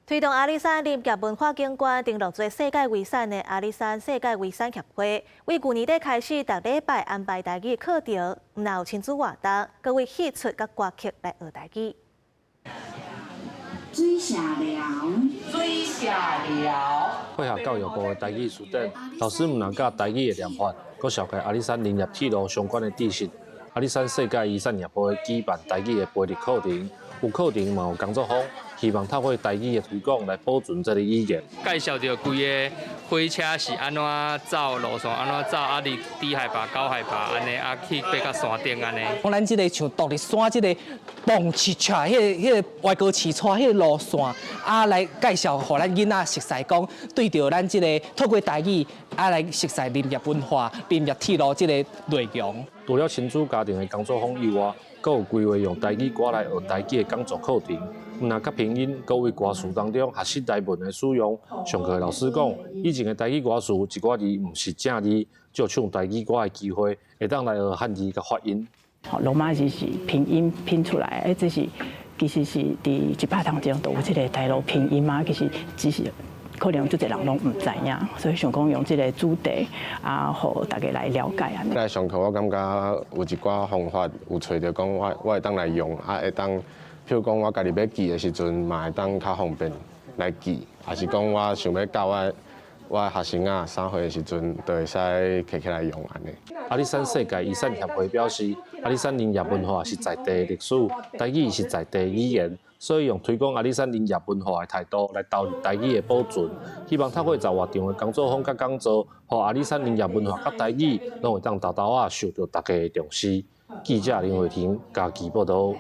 推動阿里山林業文化景觀登錄做世界遺產的阿里山世界遺產協會，為舊年底開始，逐禮拜安排台語課程，毋但有親子活動，閣為戲曲佮歌曲來學台語。水社寮，水社寮。配合教育部的台語辭典，老師毋但教台語的念法，閣紹介阿里山林業鐵路相關的知識。阿里山世界遺產協會舉辦台語的培力課程，有課程嘛有工作坊，希望透過台語的推廣來保存這个語言。介紹著規個火車是按怎走，路線按怎走，啊，佇低海拔、高海拔按呢，啊去爬到山頂按呢。講咱這个像獨立山這个蹦起出來，彼个歪高起出彼个路線，啊來介紹予咱囡仔熟似講，對著咱這个透過台語啊來熟似林業文化、林業鐵路這个內容。除了親子家庭的工作坊以外，閣有規劃用台語歌來學台語的講座課程。毋但佮拼音，閣為歌詞當中學習台文的使用。上課的老師講，以前的台語歌詞一寡字毋是正字，借唱台語歌的機會，會當來學漢字佮發音。好，羅馬字是拼音拼出來，欸，這是其實是佇100冬前就有這个台語拼音嘛，其實只是可能足濟人攏毋知影，所以想講用這个主題啊，予大家來了解按呢。來上課，我感覺有一寡方法有揣著講，我會當來用，啊會當，譬如講我家己欲記的時陣，嘛會當較方便來記，抑是講我想欲教我學生仔啥貨的時陣，就會使摕起來用按呢。阿里山世界遺產協會表示，阿里山林業文化是在地的歷史，台語是在地語言，所以用推廣阿里山林業文化的態度來投入台語的保存，希望透過十外場的工作坊佮講座，予阿里山林業文化佮台語攏會當沓沓仔受著大家的重視。記者林慧婷嘉義報導。